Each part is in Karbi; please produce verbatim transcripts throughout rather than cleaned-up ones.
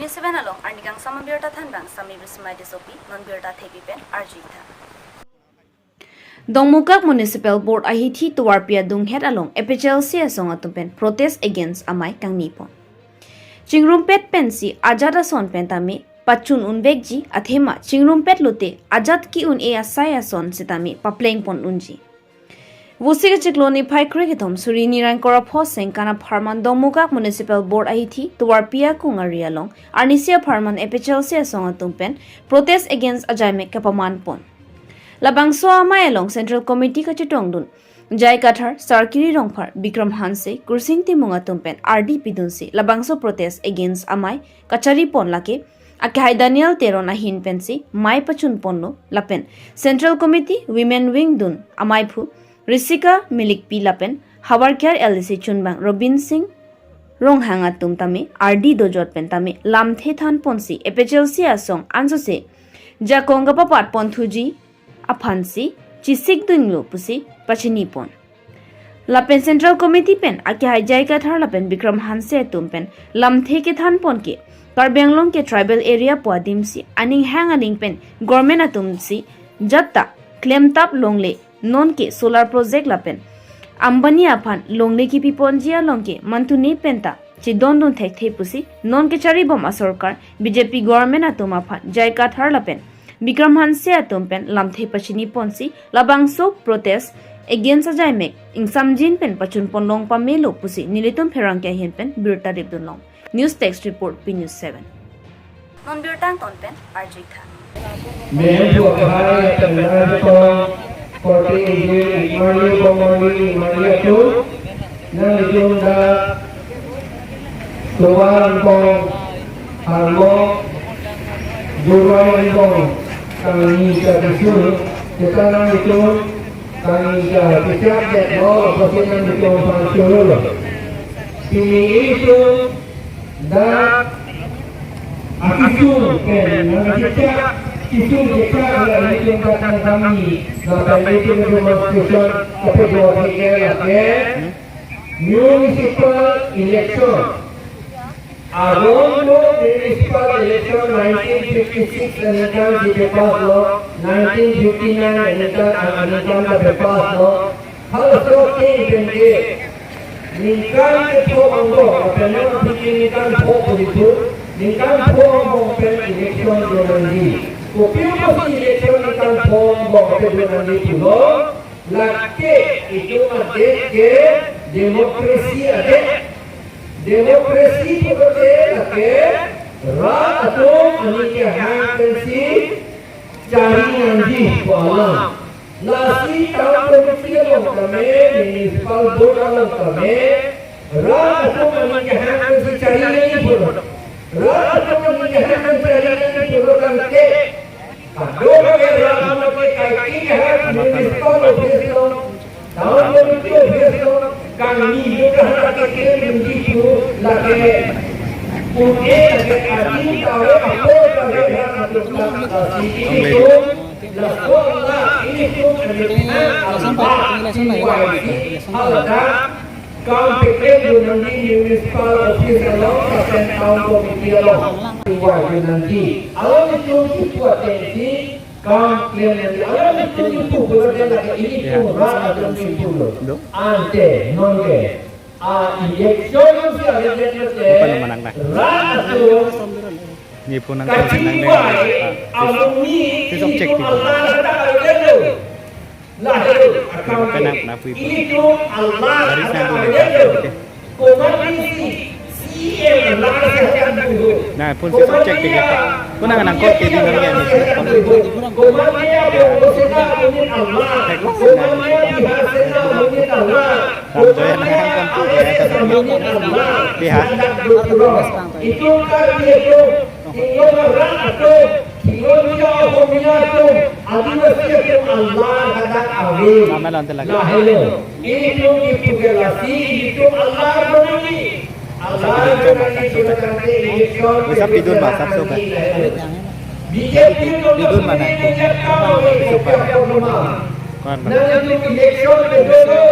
Seven along arni kangsam abirta thanbang Sami Bismai Tissopi, non birta thepi pen arju-ik tha. Dongmukak Municipal Board ahithi tovarpi adunghet along A P H L C asong atum pen protest against amei kangni pon. Chingrumpet pensi ajat ason pen tame pachun unvekji athema chingrumpet lote ajat ki-un-e asai ason sitame papleng pon unji. Vosik achiklo niphai krekethom suri nirang kora pho sengkan apharman Dongmukak Municipal Board ahithi tovarpi akung ari along arnisi apharman A P H L C asong atum pen protest against ajaimek kapaman pon. Labangso amei along Central Committee kachetongdun J I Kathar, Sarkiri Rongphar, Bikram Hanse, Kursing Timung atum pen ardi pidunsi labangso protest against amei kachari pon lake akehai Daniel Teron ahin pensi mei pachun ponlo lapen Central Committee Women Wing dun ameiphu Risika Milikpi lapen Havarkiar L D C chunbang Robin Singh Ronghang atum tame ardi dojot pen tame lamthe than ponsi A P H L C asong ansose jakong kapapat pon thuji aphansi chesik dinglo pusi pachini pon. Lapen Central Committee pen akehai J I Kathar lapen Bikram Hanse atum pen lamthe kethan pon ke Karbi Anglong ke tribal area pu adimsi aning hang aning pen government atumsi jatta klemtap longle, non ke solar project lapen Ambani aphan longle kipi ponji along ke mantuni penta chedondun thekthe pusi non kechari bom asorkar B J P government atum aphan J I Kathar lapen Bikram Hanse atum pen lamthe pachini ponsi labangso protest against ajaimek ingsamjin pen pachun pon long pamelo pusi nelitum pherangke ahin pen birta ripdun long. News Desk Report, P News seven. Non birta angton pen arju-ik tha. Mem pu akhai apenang tong korte ejir, ikmarli bongmarli, ikmarli atum, nanglitum dak Tovar angbong, Harlok, Jurwai angbong kangni ta bisur, seta nanglitum kangni ta kechak detlo, apotsi nanglitum aphan chorolo. Pini ilitum dak akesung pen nangkechak, kesung kechak la ilitum dak nangkangni, lapen ilitum demonstration kapedo ke lake municipal election. Aron lo municipal election nineteen fifty-six aningkan si pass lo, nineteen fifty-nine aningkan, aningkan ta pass lo. Halaso ateng pen ke ningkan kethom angbong, lapen non aphi ke ningkan pho pu ditu, ningkan pho angbong pen election do nangji. Kopi apotsi election ningkan pho angbong pen do nangji pulo, lake itum adet ke democracy adet. Democracy pulote lake rat atum aning kehang pensi chari nangji pu alam. Lasi town committee along tame, municipal board along tame, rat atum aning kehang pensi chari nangji pulo. Rat atum aning kehang pensi chari nangji pulo tangte, kadokave rat atum ke kaike kehang municipal office along, town committee office along, kangni yo kahang lake ke nangji pu lake. Pune lake adi kave apo kave rat atum ta lasi ilitum, laso la ilitum anipi na alba T Y C haladak kam keklem do nangji municipal office along lapen town committee along. T Y C nangji. Along itum kipu atengsi kam klem nangji. Along itum kipu pulote lake ilitum rat atum kipulo. Ante non ke a-election si avedet lote, rat atum Ni punang kachingvai along ni ilitum Allah ta avedetlo. Lahelo akam ke ilitum Allah ta avedetlo. Komatne si C M Allah ta avedetlo. Nah, pun si subject tiga. Punang nang kot ke di nang ya. Komatne ya Bongo Sena amonit Allah. Komatne ya Bihar Sena amonit Allah. Ram Joy nang kan tu ya. Bihar. Itum Karbi atum, Inglong arat atum, Inglong India, Ohomia atum, Adivasi atum, Allah hadak ave. Nama lan telak. Lahelo. Itum kipu ke lasi, itum Allah do nangji. Allah do nangji, sudah kante election. Bisa pidun ba, sab so ba. Lahelo. B J P atum pidun mana? Ini dia kau ni, super. Kau rumah. Kau rumah. Nang itum election ke dulu.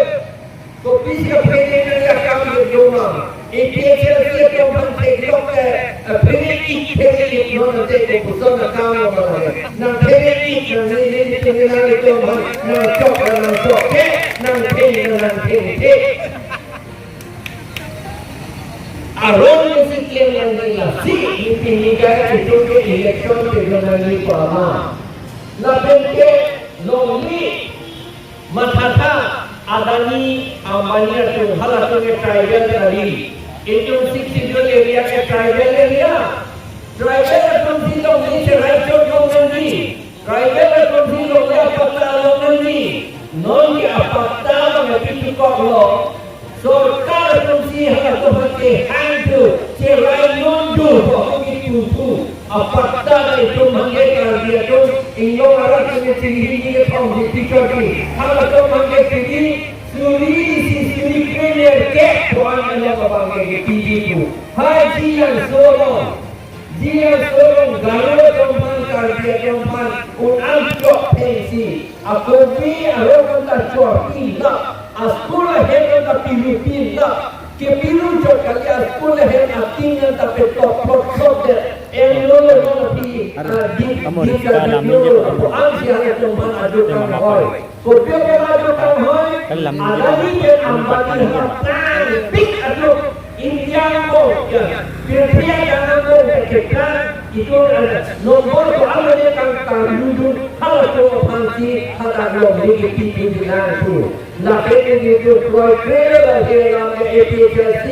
Kopi si kaprek nang dia kau ni rumah. APHLC atum aphan theklong ke, eh, phere-ik phere-ik non ante kopuson akam lo ma lake. Nang phere-ik nang ne ne ne ne nang itum aphan nang chok nang chok ke, nang theng nang thengthe. Aron isi klem nangji lasi, pini ke itum ke election ke nangji pama. Lapen ke longle mathatha Adani, Ambani atum, halatum ke tribal kali. Itum Sixth Schedule area ke tribal area. Tribal atum si longle cherai chot long nangji. Tribal atum si longle apatta long nangji. Non ke apatta abang pi chukok lo. Sorkar atum si halatum aphan kehang thu, cherai non thu, pu pu thu. Apatta itum aphan ke Karbi atum, inglong arat atum ke chingri ni ke thong di picture di. Halatum aphan ke chingri, suri isi suri krenerkep pu an along abang ke P D pu. Hai Jilang Solong. Jilang Solong Garo atum aphan, Karbi atum aphan, un-an chok pheng si. Akopi arok anta chor pin la, a-school ahem anta pilu pin la, kepilu chot kali a-school ahem ating anta petop plot plot det, en lo lo lo pi, ah, di, amo di, di ka lam lo ni lo, ko-an si halatum aphan adu kanghoi. Kopi apot adu kanghoi, Adani pen Ambani aphan tangpik adu. India angbong, ya, pirthe akan angbong ke kekang, itum, eh, nombor ko alo ne kang kang yudun, halatum aphan si hadak longle ke pipi di nang tu. Lapen ke itum kroikre lo he lam ke APHLC,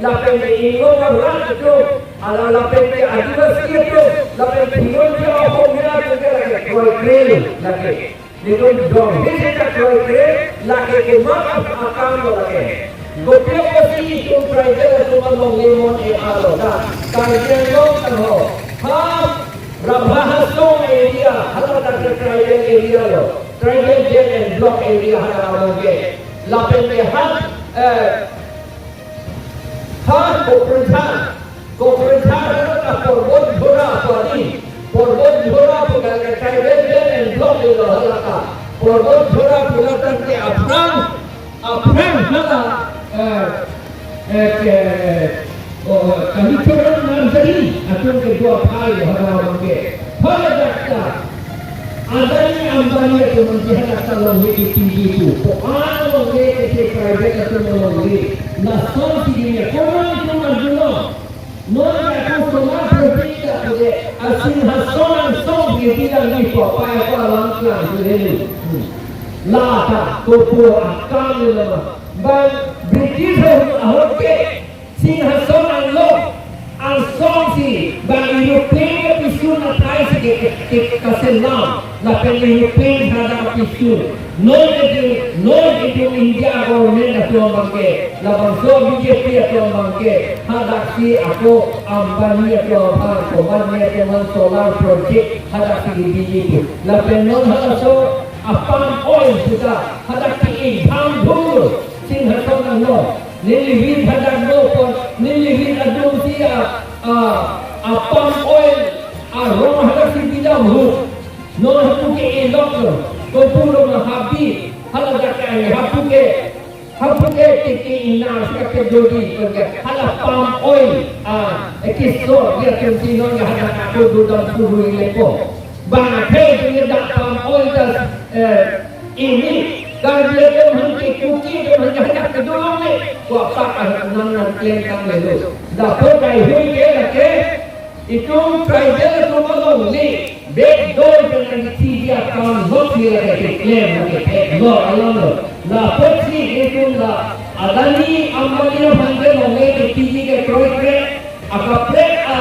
lapen ke inglong arat itum, ala lapen ke Adivasi itum, lapen ke Hongya atum ke lake kroikre lo, lake. Itum dong, he se ta kroikre, lake kemat akam lo lake. Kopi apotsi itum tribal atum along lemon e-alo ta. Karbi Anglong tangho. Ha, Rabha Hasong area, hala ta ke tribal area lo. Tribal belt and block area hala along ke. Lapen ke ha, eh, ha, Koprutha. Koprutha hala ta Porbot Jhora pu adi. Porbot Jhora pu ke tribal belt and block lo hala ta. Porbot Jhora pu la tangte aphrang, aphrang hala, eh, eh, ke, oh, Kalicharan Nursery atum kedo aphai lo hala abang ke. Hala dak ta. Adani Ambani atum an ke hadak ta longle ke tinggi tu. Ko-an longle ke se private atum longle. Lason si dini, konon itum arjulo. Non ke ako solar project ta pule, a Singhason angsong ke bilang di ko, pa ko alam klang tu helu. Hmm. La ta, kopo akam le lama. Bang British ahut ke, Singhason along, angsong si, bang European ke pisun athai si ke, ke, ke kaselam, lapen European hadak pisun. Non itum, non itum India government atum abang ke, labangso BJP atum abang ke, hadak si ako Ambani atum aphan, Ambani atum aphan solar project, hadak si BJP. Lapen non halaso a palm oil sudah, hadak si ingham dulu, Singhason along. Neli rit hadak do pon, neli rit adung si a, a, a palm oil, a rong hadak si bidam hu. Non hapu ke elok lo, kopu lo ma habi, hala dak ke hapu ke, hapu ke tiki ina si ke dodi, ke hala palm oil, a, ekisor dia ke si non ya hadak ke dodam puru ile ko. Bang ke dia dak palm oil das, eh, Ini, Karbi atum aphan ke Kuki atum aphan ke hadak kedo longle. Ko apak ah nang nang klem tang lelo. Lapu kai hui ke lake, itum tribal atum along ni, backdoor ke nang T V account not ni lake ke klem lake ke lo alam lo. Lapu si itum la, Adani Ambani aphan ke longle ke T V ke kroikre, akaprek a,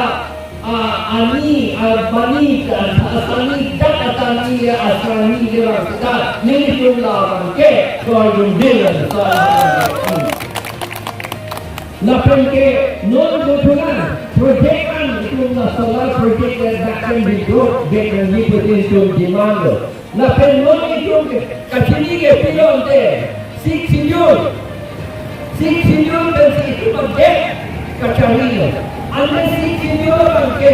a, ani, a, bani, a, asani, dak atani, a, asani, a, sita, nelitum la abang ke, koi jumbil, a, sa, lapen ke, non do thulang, project an, itum la solar project, a, dak pen bidok, bek nangji putin itum demand lo. Lapen non itum ke, kachini ke pilon te, Sixth Schedule. Sixth Schedule pen si itum abang ke kachari lo. Ante Sixth Schedule abang ke,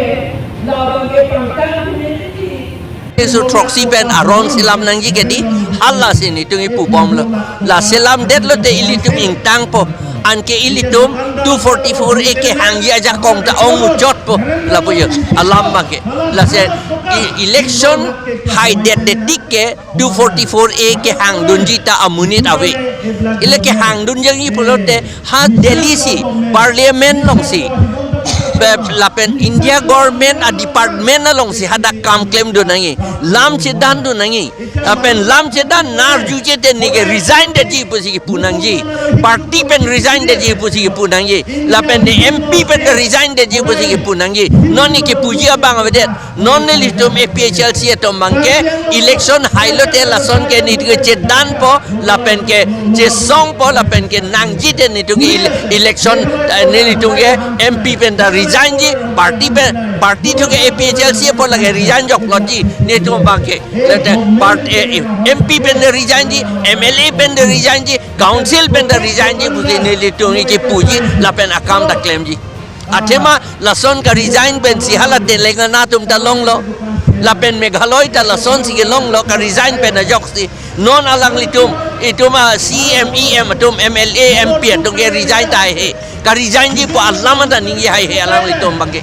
la abang ke pangtang community. Isu throksi pen aron selam nangji ke di, hala si nelitum ipu bom lo. La selam det lote ilitum ingtangpo. Anke ilitum two forty-four A kehangji ajakong ta ong muchotpo, lapu jo alam abangke. Lasi e-, election haidet detik ke two forty-four A kehangdunji ta amonit ave. Ila kehangdun jangji pulote ha Delhi si, Parliament alongsi, pe-, lapen India government a-department alongsi hadak kam klemdun nangji, lam chedandun nangji. Lapen lam chedan, narjuje te neke resign detji pusi kipu nangji. Party pen resign detji pusi kipu nangji. Lapen ne M P pen resign detji pusi kipu nangji. Non ne kipuji abang avedet. Non nelitum A P H L C atum abangke election hailote lason ke nelitum ke chedanpo, lapen ke chesongpo, lapen ke nangji te nelitum ke ele-, election, eh, nelitum ke M P pen ta resign ji, party pen, party atum ke A P H L C apot lake resign joklo ji, nelitum abangke. Lete part-, eh, eh, M P pen ta resign ji, M L A pen ta resign ji, council pen ta resign ji, pusi nelitum kipuji, lapen akam ta klemji. Athema lason ka-resign pensi hala Telangana atum ta longlo. Lapen Meghalaya ta lasonsi kelonglo, ka-resign pen ajoksi. Non alanglitum, itum a-C E M, E M atum, M L A, M P atum ke resign tahai he. Ka-resign ji pu alam ta ningje tahai he alanglitum abangke.